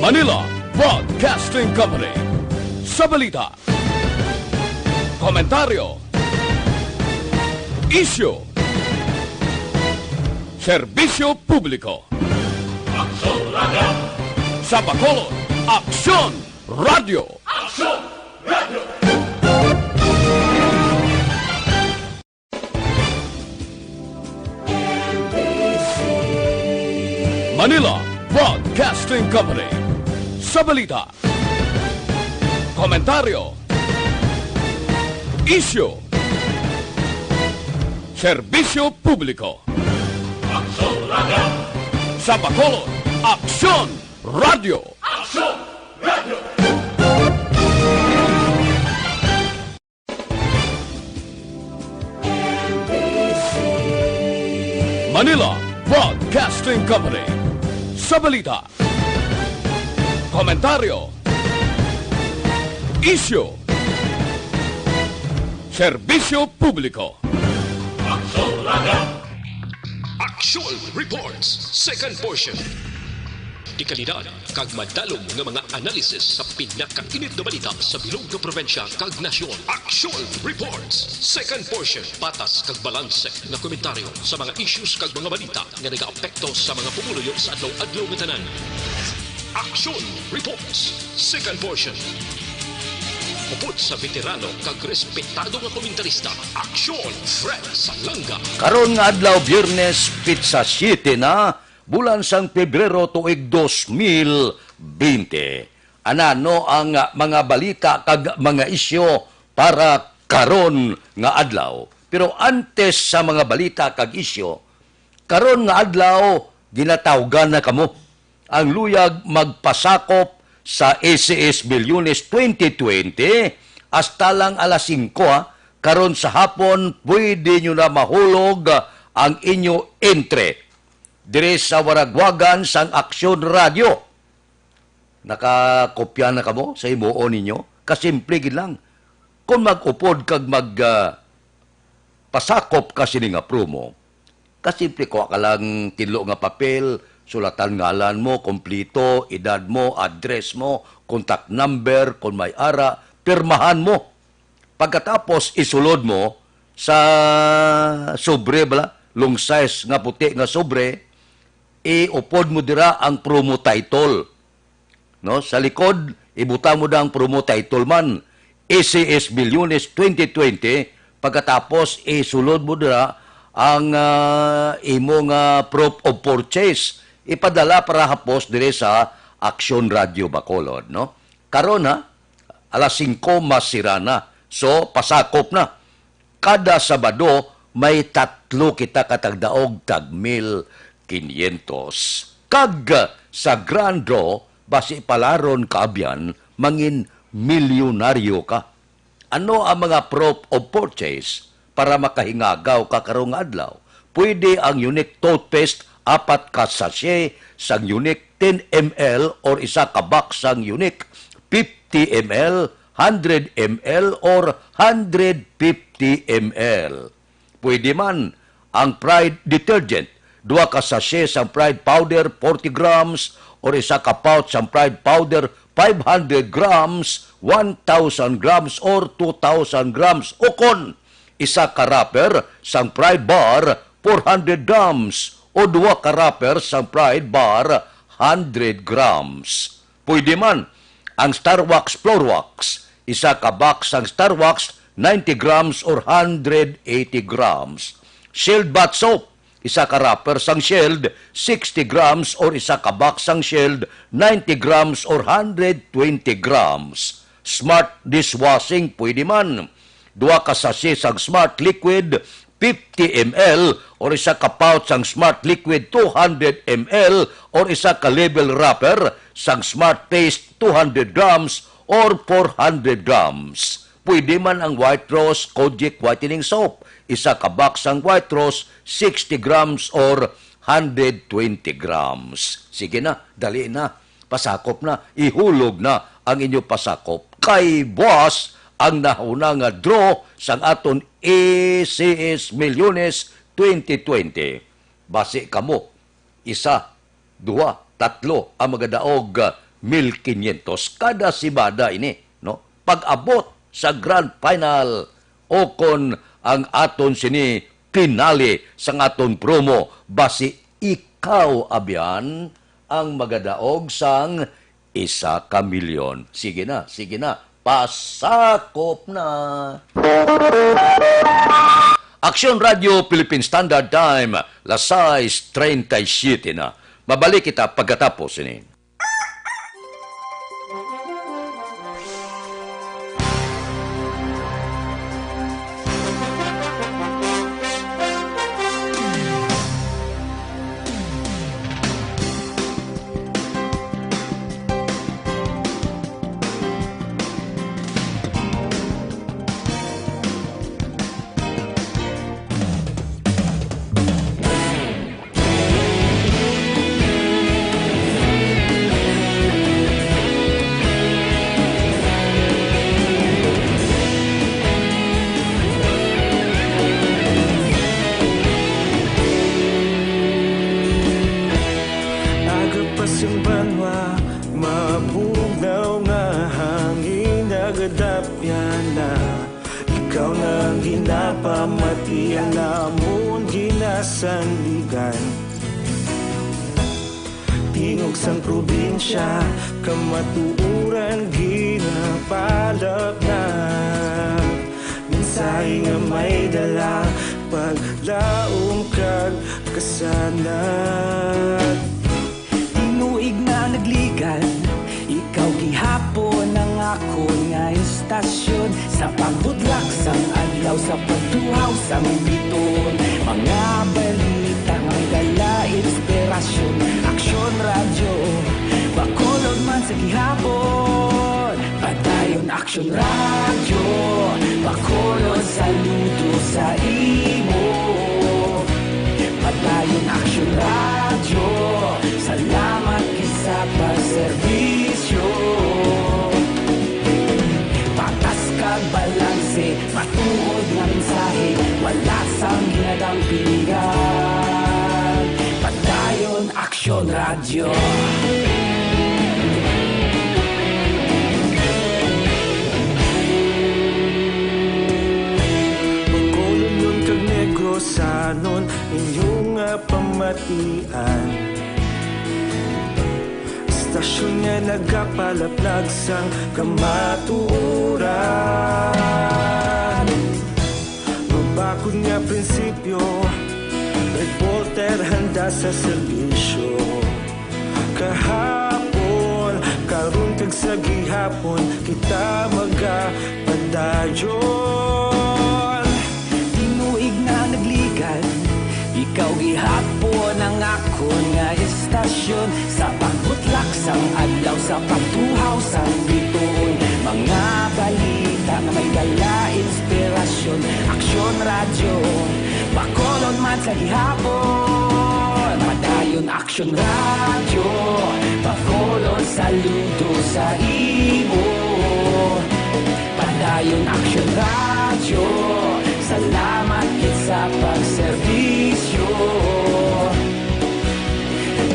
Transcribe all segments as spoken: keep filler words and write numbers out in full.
Manila Broadcasting Company. Sa balita, komentaryo, isyu, serbisyo publiko. Aksyon Radio! Sa Bacolod, Aksyon Radio! Aksyon Radio! Manila Broadcasting Company. Sa balita, komentaryo, isyu, serbisyo publiko. Aksyon Radio! Sa Bacolod, Aksyon Radio! Aksyon Radio! Manila Broadcasting Company. Sa balita, komentaryo, isyu, serbisyo publiko. Aksyon Radio! Aksyon Reports, second portion. Dekalidad kag madalom nga mga analisis sa pinakainit nga balita sa bilog nga probinsya kag nasyon. Aksyon Reports, second portion. Patas kag balanse nga komentaryo sa mga issues kag mga balita nga nagaapekto sa mga pumuluyo sa adlaw-adlaw nga tanan. Aksyon Reports, second portion. Upod sa veterano kag respetado nga komentarista, Aksyon Fred Salanga. Karon nga adlaw, Biyernes, pitsa siete na, bulan sang Pebrero, tuig dos mil bente. Anano ang, ah, mga balita kag mga isyu para karon nga adlaw? Pero antes sa mga balita kag isyu, karon nga adlaw, ginatawgan na kamo ang luyag magpasakop sa A C S Millones twenty twenty hasta lang alas singko, ha. Karon sa hapon, pwede nyo na mahulog ang inyo entry diri sa waragwagan sang Aksyon Radio. Nakakopya na kamo sa himuon ninyo? Kasimple gid lang. Kung mag-upod kag mag, ah, pasakop ka sini nga promo, kasimple, kuha ka lang tinlo nga papel, sulatan ngalan mo, kompleto, edad mo, address mo, contact number, kung may ara, pirmahan mo. Pagkatapos, isulod mo sa sobre, bala, long size nga puti nga sobre, iupod mo dira ang promo title. No? Sa likod, ibutang mo na ang promo title man, A C S Millones twenty twenty. Pagkatapos, isulod mo dira ang, ah, imo nga proof of purchase. Ipadala para hapos dire sa Aksyon Radio Bacolod, no? Karon, ha, alas singko masira na. So, pasakop na. Kada Sabado, may tatlo kita ka tagdaog tag mil quinientos. Kag sa Grand Draw, basi palaron ka abyan, mangin milyonaryo ka. Ano ang mga proof of purchase para makahingagaw ka karong adlaw? Pwede ang Unique toothpaste, apat ka sachet sang Unique ten M L or isa ka box sang Unique fifty M L, hundred M L or hundred fifty M L. Pwede man ang Pride detergent, duha ka sachet sang Pride powder, forty grams, or isa ka pouch sang Pride powder, five hundred grams, one thousand grams, or two thousand grams. Ukon, isa ka wrapper sang Pride bar, four hundred grams, o duha ka wrapper sang Pride bar, hundred grams. Pwede man ang Starwax Floor Wax, isa ka box sang Starwax, ninety grams or hundred eighty grams. Shield bath soap, isa ka wrapper sang Shield, sixty grams or isa ka box sang Shield, ninety grams or hundred twenty grams. Smart dishwashing, pwede man. Duha ka sachet sang Smart Liquid, fifty M L, or isa ka pouch sang Smart Liquid, two hundred M L, or isa ka label wrapper sang Smart Paste, two hundred grams or four hundred grams. Pwede man ang White Rose Kojic Whitening Soap, isa ka box sang White Rose, sixty grams or hundred twenty grams. Sige na, dali na. Pasakop na, ihulog na ang inyo pasakop. Kay buas ang nahuna nga draw sang aton A C S Millones twenty twenty. Basi kamo, isa, duha, tatlo ang magadaog, ah, Mil quinientos kada semana ini, no? Pag-abot sa grand final, o kon ang aton sini finale sang aton promo, basi ikaw, abyan, ang magadaog sang isa ka milyon. Sige na, sige na, pasakop na. Aksyon Radio Philippine Standard Time, las sais treinta y siete na. Mabalik kita pagkatapos ini. Aga pa sing banwa, mabugnaw nga hangin, nagadapyan na. Ikaw na ang ginapamati, ang amon ginasandigan. Tingog sang probinsya, kamatuoran ginapalapnag. Mensahe nga may dala, paglaom kag kasanag. Tinuig na nagligad, ikaw gihapon ang akon nga istasyon. Sa pagbutlak sang adlaw, sa pagtuhaw sang bituon, mga balita nga may dala inspirasyon. Aksyon Radyo, Bacolod man sa gihapon. Padayon Aksyon Radyo, Bacolod, saludo sa imo. Padayon Aksyon Radyo, salamat gid sa pagserbisyo. Patas kag balanse, matuod nga mensahe, wala sang ginadampingan. Padayon Aksyon Radyo. Bacolodnon kag Negrosanon, inyo nga pamatian. Istasyon nga nagapalaplag sang kamatuoran. Mabakod nga prinsipyo, reporter handa sa serbisyo. Kahapon, karon kag sa gihapon, kita magapadayon. Tinuig na nagligad, ikaw gihapon ang akon nga istasyon. Sa pagbutlak sang adlaw, sa pagtuhaw sang bituon, mga balita nga may dala inspirasyon. Aksyon Radyo, Bacolod man sa gihapon. Padayon Aksyon Radyo, Bacolod, saludo sa imo. Padayon Aksyon Radyo, salamat gid sa pagserbisyo.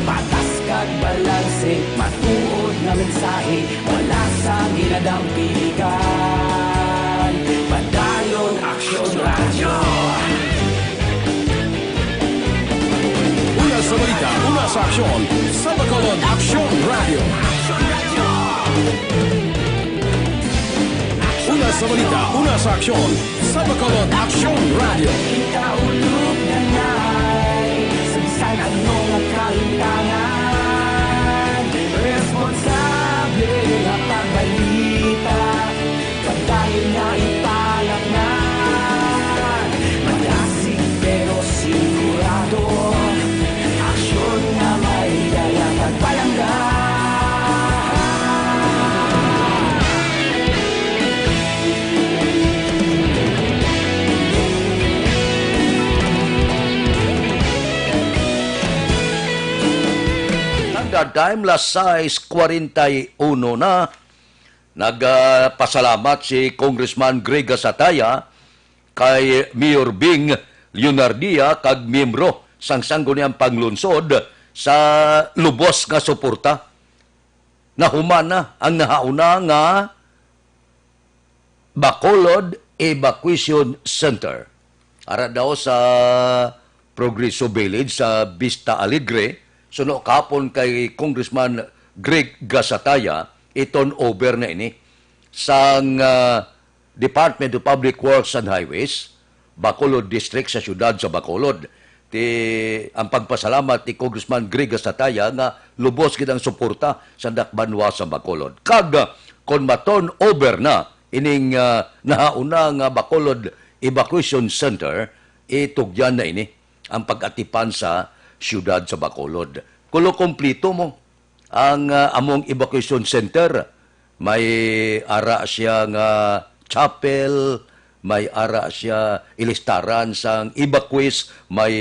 Patas kag balanse, matuod nga mensahe, wala sang ginadampingan. Padayon Aksyon Radyo. Una sa balita, una sa aksyon, sa Bacolod Aksyon Radyo. Una sa balita, una sa aksyon, sa Bacolod Aksyon Radyo. Kita ulog danay sa bisan ano nga kahimtangan. Responsable nga pagbalita, padayon nga ipalapnag. Madasig pero sigurado, aksyon nga may dala kag palangga. Standard Time, las sais cuarenta y uno na. Nagpasalamat si Congressman Greg Gasataya kay Mayor Bing Leonardia kag miyembro sang Sangguniang Panglungsod sa lubos nga suporta. nahuman na ang nahauna nga Bacolod Evacuation Center. Ara daw sa Progreso Village sa Vista Alegre, suno kahapon kay Congressman Greg Gasataya, i-turn over na ini sang, ah, Department of Public Works and Highways, Bacolod District sa siyudad sa Bacolod. Ti, ang pagpasalamat ni Congressman Greg Gasataya nga lubos gid ang suporta sa dakbanwa sa Bacolod. Kag, ah, kon ma-turn over na ining, ah, nahauna nga Bacolod Evacuation Center, itugyan na ini ang pag-atipan sa siyudad sa Bacolod. Kulo kompleto mo ang, ah, among evacuation center. May ara siya nga chapel, may ara siya ilistaran sang evacuees, may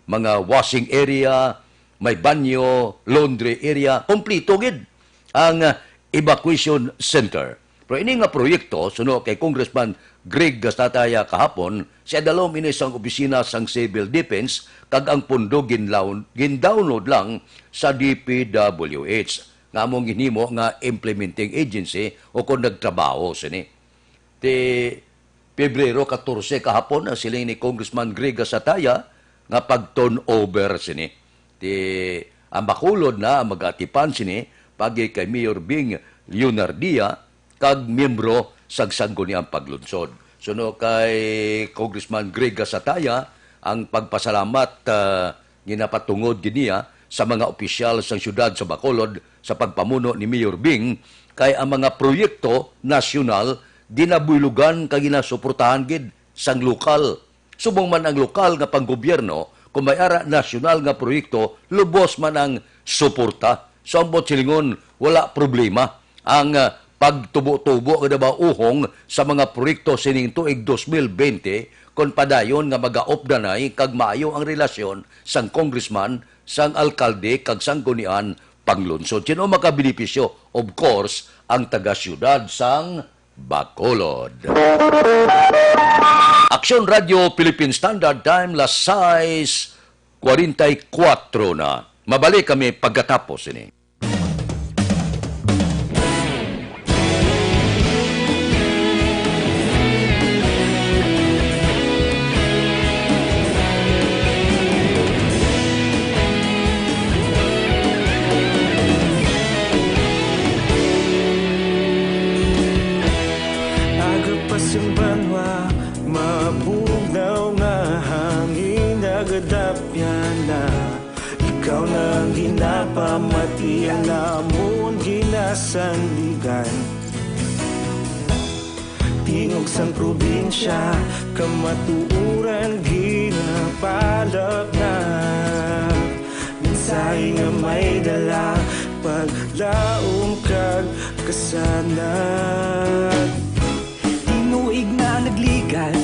mga washing area, may banyo, laundry area, kompleto gid ang, ah, evacuation center. Pero ini nga proyekto, suno kay Congressman Greg Gasataya kahapon, sa idalom ini sang opisina sang Civil Defense, kag ang pondo ginlawn-, gindownload lang sa D P W H, nga among ginhimo nga implementing agency o kon nagtrabaho sini. Ti Pebrero catorce kahapon ang siling ni Congressman Greg Gasataya nga pag-turn over sini. Ti ang Bacolod na ang mag-atipan sini, pagi kay Mayor Bing Leonardia kag miyembro sa Sangguniang Paglunsod. Suno kay Congressman Greg Gasataya, ang pagpasalamat, ah, ginapatungod gid niya sa mga opisyal sang siyudad sa Bacolod sa pagpamuno ni Mayor Bing, kay ang mga proyekto nasyonal ginabuylogan kag ginasuportahan gid sang lokal. Subong man ang lokal nga panggobyerno, kung may ara nasyonal nga proyekto, lubos man ang suporta. Sa ambot silingon, wala problema ang, ah, pagtubo-tubo nga nabauhong sa mga proyekto sining tuig dos mil bente, kon padayon nga magaupdanay kag maayo ang relasyon sang congressman, sang alkalde, kag sanggunian panglungsod. Sino makabenepisyo? Of course, ang taga-siyudad sang Bacolod. Aksyon Radio Philippine Standard Time, las sais cuarenta y cuatro na. Mabalik kami pagkatapos ini. Aga pa sang banwa, mabugnaw nga hangin, nagadapyan na. Ikaw na ang ginapamati, ang amon ginasandigan. Tingog sang probinsya, kamatuoran ginapalapnap. Mensahe nga may dala, paglaom kag kasanag. Tinuig na nagligad,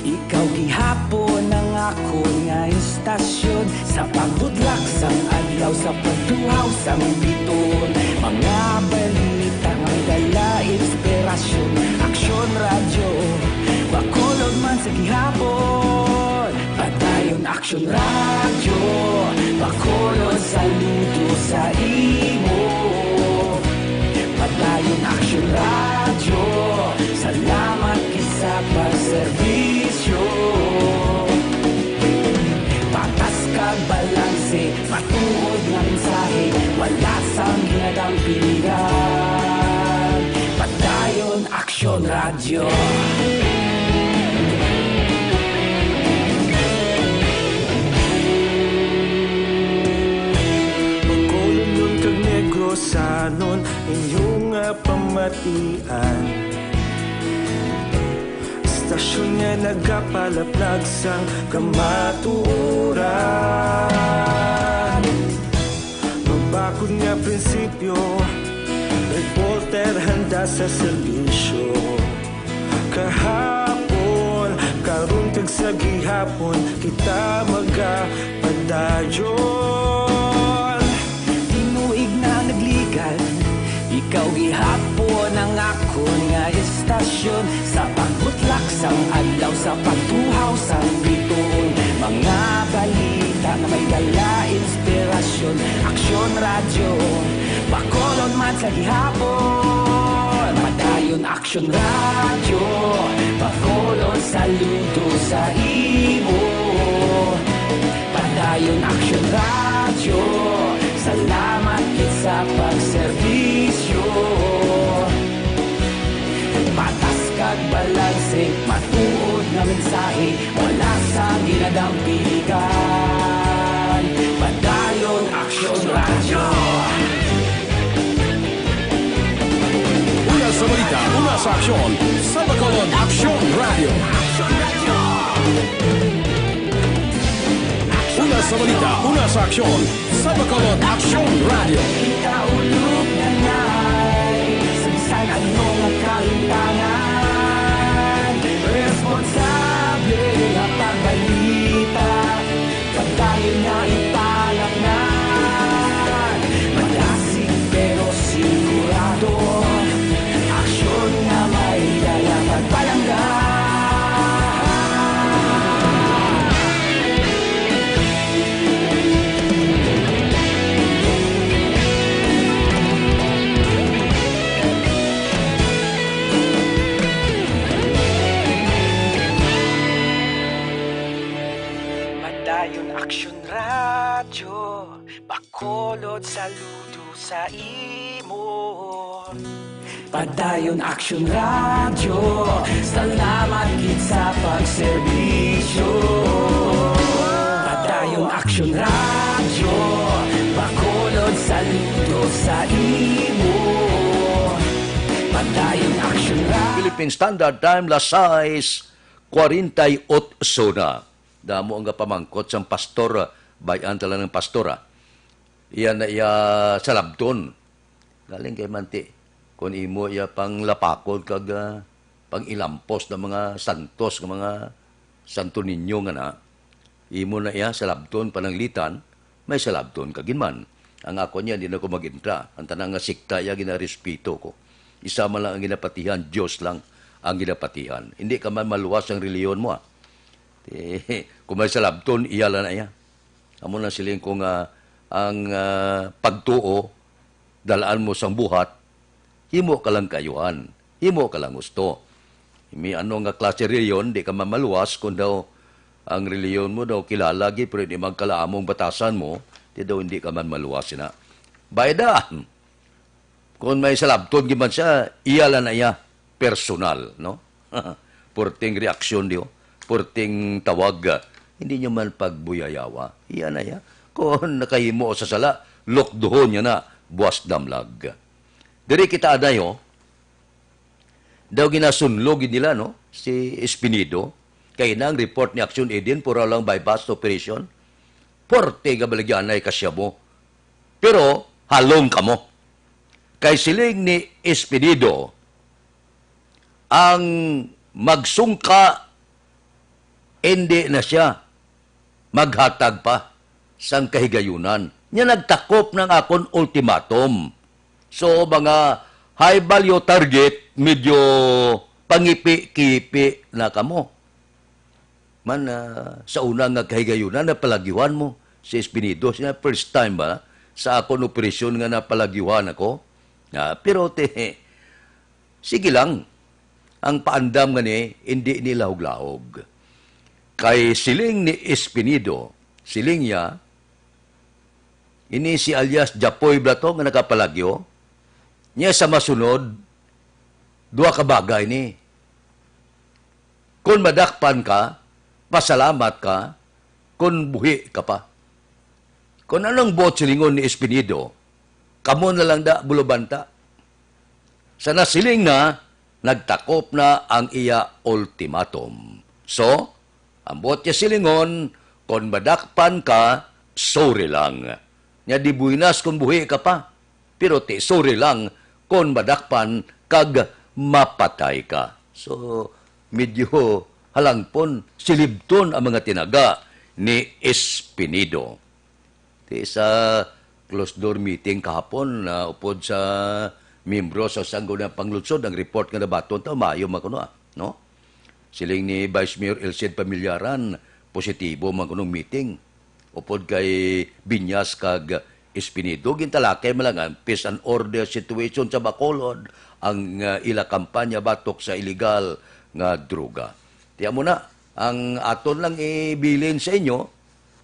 ikaw gihapon ang akon nga istasyon. Sa pagbutlak sang adlaw, sa pagtuhaw sang bituon, mga balita nga may dala inspirasyon. Aksyon Radyo, Bacolod man sa gihapon. Padayon Aksyon Radyo, Bacolod, saludo sa imo. Padayon Aksyon Radyo, salamat gid sa pagserbisyo. Patas kag balanse, matuod nga mensahe, wala sang ginadampingan. Padayon Aksyon Radyo. Bacolodnon kag Negrosanon, inyo nga pamatian. Istasyon nga nagapalaplag sang kamatuoran. Mabakod nga prinsipyo, reporter handa sa serbisyo. Kahapon, karon kag sa gihapon, kita magapadayon. Tinuig na nagligad, ikaw gihapon ang akon nga istasyon. Sa pagbutlak sang adlaw, sa pagtuhaw sang bituon, mga balita nga may dala inspirasyon. Aksyon, Aksyon Radyo, Bacolod man sa gihapon. Padayon Aksyon Radyo, Bacolod, saludo sa imo. Padayon Aksyon Radyo, salamat gid sa pagserbisyo. Patas kag balanse, matuod nga mensahe, wala sang ginadampigan. Padayon Aksyon Radyo. Una sa balita, una sa aksyon, sa Bacolod Aksyon Radyo. Una sa balita, una sa aksyon, sa Bacolod Aksyon Radyo. Ikaulog na ngay, sa bisan ano nga kahintangan, responsable nga pagbalita, pagdayon nga ipalaknad. Malasig pero sigurado, aksyon nga may dala pagpalangga. Padayon Aksyon Radyo, Bacolod, saludo sa imo. Padayon Aksyon Radyo, salamat gid sa pagserbisyo. Padayon Aksyon Radyo, Bacolod, saludo sa imo. Padayon Aksyon Radyo. Philippine Standard Time, las sais cuarenta y ocho na. Damo ang pamangkot sang pastor, bay-an ta lang ang pastora. Iya na iya salabton. Galing kay manti, kung imo iya panglapakon kag, ah, pang-ilampos ng mga santos nga mga Santo Niño nga na, imo na iya salabton pananglitan, may salabton ka gid man. Ang ako niya, di na ko mag-entra. Ang tanan nga sikta iya, ginarespeto ko. Isa man lang ang ginapatihan, Dios lang ang ginapatihan. Hindi ka man maluwas ang reliyon mo, ah. Eh, kung may salabton, iya lang na iya. Amo na siling ko nga ang, ah, pagtuo, dalaan mo sang buhat, himo ka lang kaayuhan, himo ka lang gusto. May ano nga klase reliyon, di ka mamaluwas kung daw ang reliyon mo daw kilala gid, pero di magkalaamong batasan mo, di daw hindi ka man maluwas na. Bayda, kung may salabton gid man siya, iya lang na iya, personal, no? Purting reaksyon diyo, purting tawag, hindi nyo man pagbuyayawa. Iya na iya. Kung nakahimo sa sala, lukduhon niya na, buwas damlag. Diri kita adayo, daw ginasunlog gid nila, no? Si Espinido, kay na ang report ni Action Aid, puro lang buy-bust operation. Porte nga baligyanay ka siya mo. Pero, halong kamo. Kay siling ni Espinido, ang magsungka, hindi na siya maghatag pa sang kahigayunan. Niya nagtakop ng akon ultimatum. So, mga high value target, medyo pangipi-kipi na kamo. Man, ah, sa una nga kahigayunan, napalagyuhan mo si Espinido. Siya, first time ba sa akon operasyon nga napalagyuhan ako? Ah, pero te, sige lang. Ang paandam nga ni, hindi ni lahog-lahog. Kay siling ni Espinido, siling niya, ini si alias Japoy Blato nga nakapalagyo, niya sa masunod, duha ka bagay ni. Kung madakpan ka, pasalamat ka, kung buhi ka pa. Kung anong buot silingon ni Espinido, kamo na lang da bulubanta. Sa nasiling na, nagtakop na ang iya ultimatum. So, ang buot niya silingon, kung madakpan ka, sorry lang. Nya di buinas kung buhi ka pa. Pero ti sorry lang kon madakpan kag mapatay ka. So, medyo halangpon, silibton ang mga tinaga ni Espinido. Ti sa closed door meeting kahapon, na upod sa miyembro sa Sangguniang Panglungsod, ang report nga nabaton ta, maayo man kuno, ah, no? Siling ni Vice Mayor Elcid Pamillaran, positibo man kunong meeting. Upod kay Biñas kag Espinido, gintalakay man lang ang peace and order situation sa Bacolod ang, ah, ila kampanya batok sa iligal nga droga. Ti amo na, ang aton lang ibilin sa inyo,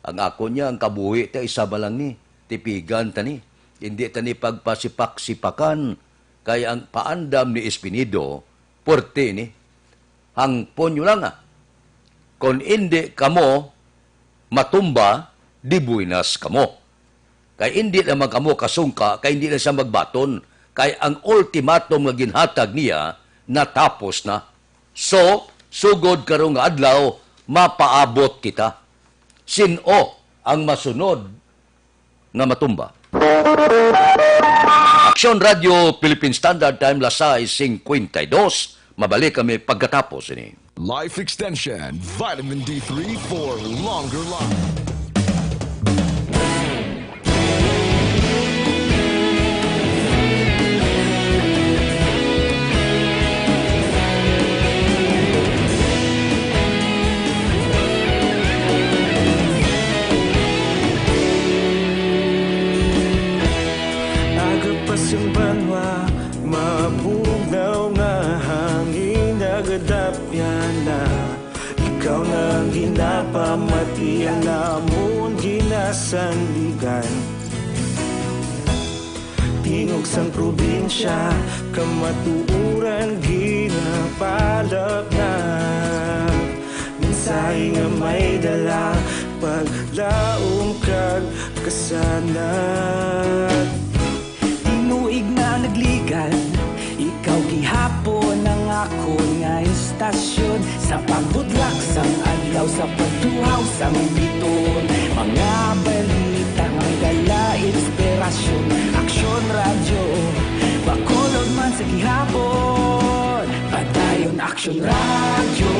ang akon niya, ang kabuhi ta isa man lang ni, tipigan ta ni. Hindi ta ni pagpasipak-sipakan, kay ang paandam ni Espinido, puwerte ni. Hangpon nyo lang, ah. Kon indi kamo matumba, di buenas kamo. Kay indi naman kamo kasungka, kay indi na siya magbaton. Kay ang ultimatum nga ginhatag niya, natapos na. So, sugod karong nga adlaw, mapaabot kita. Sin-o ang masunod nga matumba? Aksyon Radyo Philippine Standard Time, las sais cincuenta y dos. Mabalik kami pagkatapos ini. Life Extension, Vitamin D three for longer life. Aga pa sing banwa, mabugnaw nga hangin, nagadapyan na. Ikaw na ang ginapamati, ang amon ginasandigan. Tingog sang probinsya, kamatuoran ginapalapnap. Mensahe nga may dala, paglaom kag kasanag. Tinuig na nagligad, ikaw gihapon ang akon nga istasyon. Sa pagbudlak sang adlaw, sa pagtuhaw sang bituon, mga balita nga may dala inspirasyon. Aksyon Radyo, Bacolod man sa gihapon. Padayon Aksyon Radyo,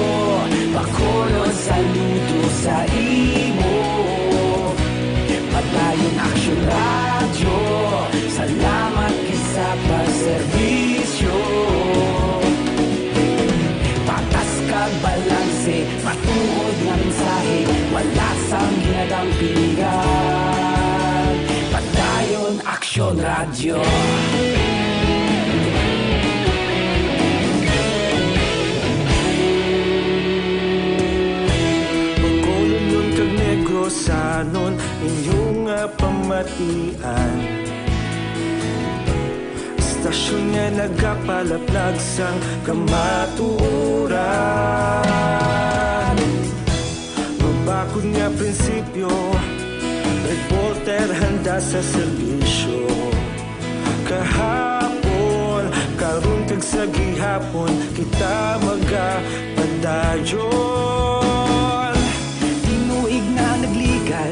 Bacolod, saludo sa imo. Padayon Aksyon Radyo, salamat gid sa pagserbisyo. Patas kag balanse, matuod nga mensahe, wala sang ginadampigan. Padayon Aksyon Radyo. Bacolodnon kag Negrosanon, inyo nga pamatian. Istasyon nga nagapalaplag sang kamatuoran. Mabakod nga prinsipyo, reporter handa sa serbisyo. Kahapon, karon kag sa gihapon, kita magapadayon. Tinuig na nagligad,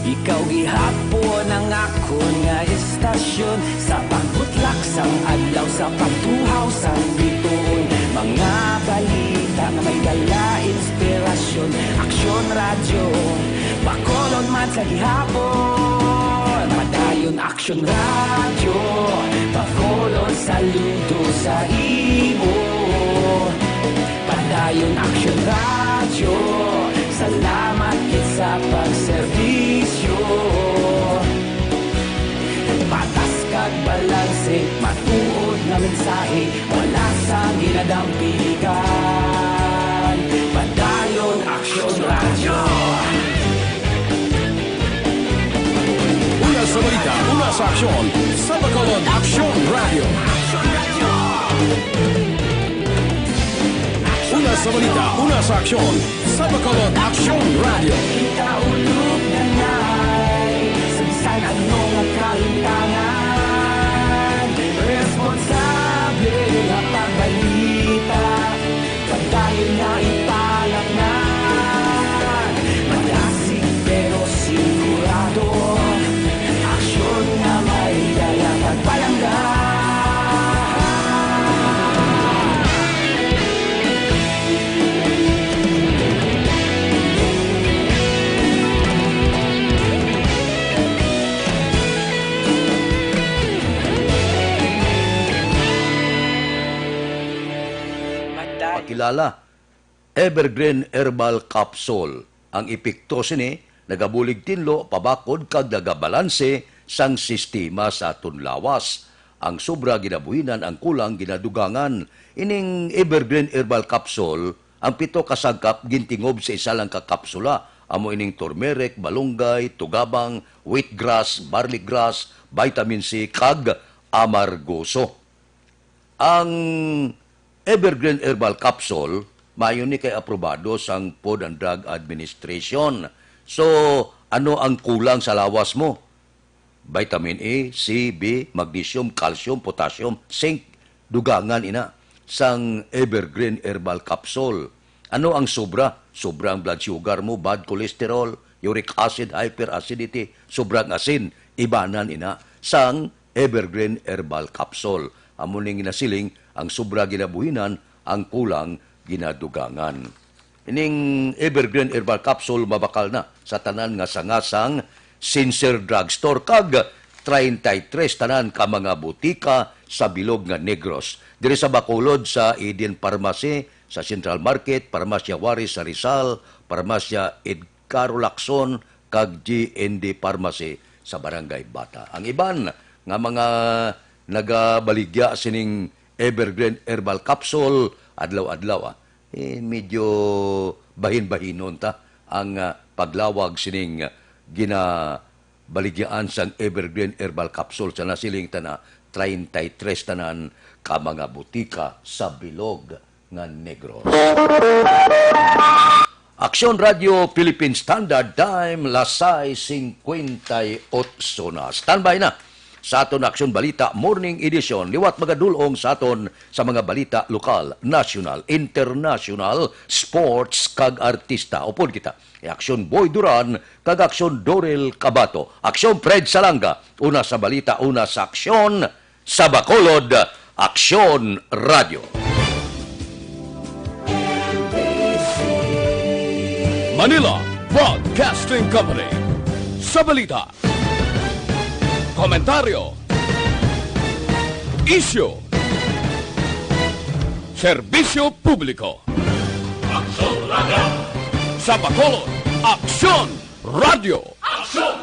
ikaw gihapon ang akon nga istasyon. Sa pagbutlak sang adlaw, sa pagtuhaw sang bituon, mga balita nga may dala inspirasyon. Aksyon Radyo, Bacolod man sa gihapon. Padayon Aksyon Radyo, Bacolod, saludo sa imo. Padayon Aksyon Radyo, salamat gid sa pagserbisyo. Patas kag balanse, matuod nga mensahe, wala sang ginadampigan. Padayon Aksyon Radyo. Una sa balita, una sa aksyon, sa Bacolod Aksyon Radyo. Una sa balita, una sa aksyon, sa Bacolod Aksyon Radyo. Kita ulog na nay, sa bisan ano nga kalintangan, responsable nga pagbalita. Padayon nga ipalapngan, malasig pero sigurado. Aksyon nga may dala pagpalangga. Pakilala, Evergreen Herbal Capsule. Ang epekto sini, nagabulig tinlo, pabakod kag nagabalanse sang sistema sa aton lawas. Ang sobra ginabuhinan, ang kulang ginadugangan. Ining Evergreen Herbal Capsule, ang pito ka sangkap gintingob sa isa lang ka kapsula. Amo ining turmeric, malunggay, tugabang, wheatgrass, barley grass, vitamin C, kag amargoso. Ang Evergreen Herbal Capsule, maayo ni kay aprobado sang Food and Drug Administration. So, ano ang kulang sa lawas mo? Vitamin A, C, B, magnesium, calcium, potassium, zinc, dugangan ina sang Evergreen Herbal Capsule. Ano ang sobra? Sobra ang blood sugar mo, bad cholesterol, uric acid, hyperacidity, sobrang asin, ibanan ina sang Evergreen Herbal Capsule. Amo ning ginasiling, ang sobra ginabuhinan, ang kulang ginadugangan. Ining Evergreen Herbal Capsule mabakal na sa tanan nga sanga sang Sincere Drugstore kag treinta y tres tanan ka mga butika sa bilog nga Negros. Diri sa Bacolod, sa Eden Pharmacy, sa Central Market, Parmasya Juarez sa Rizal, Parmasya Edgar Lacson, kag G N D Pharmacy sa Barangay Bata. Ang iban nga mga nagabaligya sining Evergreen Herbal Capsule adlaw-adlaw, ah, eh, medyo bahin-bahinon ta ang, ah, paglawag sining, ah, ginabaligyaan sang Evergreen Herbal Capsule. Sa nasiling ta na, treinta y tres tanan ka mga butika sa bilog nga Negros. Aksyon Radio Philippine Standard Time, las sais cincuenta y ocho na. Standby na sa aton Aksyon Balita Morning Edition. Liwat magadulong sa aton sa mga balita lokal, national, international, sports, kag artista. Upod kita, i Aksyon Boy Duran, kag Aksyon Dorel Cabato. Aksyon Fred Salanga, una sa balita, una sa aksyon, sa Bacolod, Aksyon Radio. Manila Broadcasting Company. Sa balita, komentaryo, isyu, serbisyo publiko. Aksyon Radio. Sa Bacolod, Aksyon Radio. Aksyon